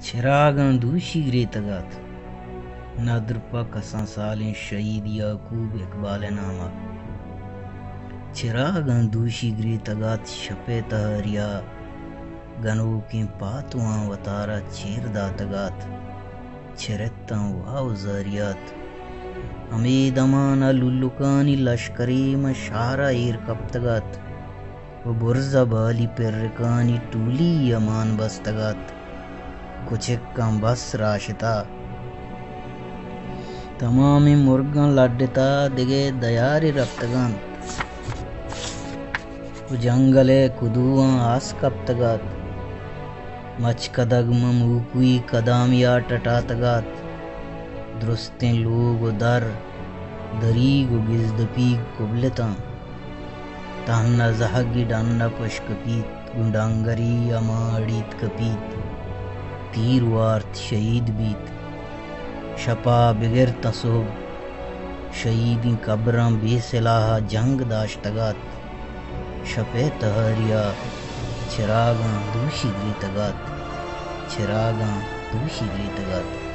چراگاں دوشی گریتگ ات۔ ندر پہ کسان سالیں شہید یعقوب اقبال ءِ نام ءَ۔ چراگاں دوشی گریتگ ات شپ ءِ تہاری ءَ، گنوکیں پاتواں وتارا چیر داتگ ات، چرتاں واہ ءُ زاری ات۔ ہمے دمان ءَ للکانی لشکرے ماں شہر ءَ ایر کپتگ ات۔ ءُ برز ءَ بالی پرکانی ٹولی ءَ مان بستگ ات۔ کچکاں بس راشتہ۔ تمامیں مرگاں لڈتہ، دگہ دیارے رپتگ انت ءُ جنگل ءِ کدواں آس کپتگ ات۔ مچکدگ ماں موکوئی کدامی ءَ ٹٹاتگ ات۔ درستیں لوگ ءُ در، دریگ ءُ گزدپیگ کبلتاں۔ تہنا زہگی ڈن ءَ پش کپیت، گوں ڈنگری ہما اڑیت کپیت، تیر وارت شہید بیت۔ شپا بگر تاں سہب شہیدیں قبراں بے سلاہ ءَ جنگ داشتگ ات۔ شپ ءِ تہاری ءَ چراگاں دوشی گریتگ ات، چراگاں دوشی گریتگ ات۔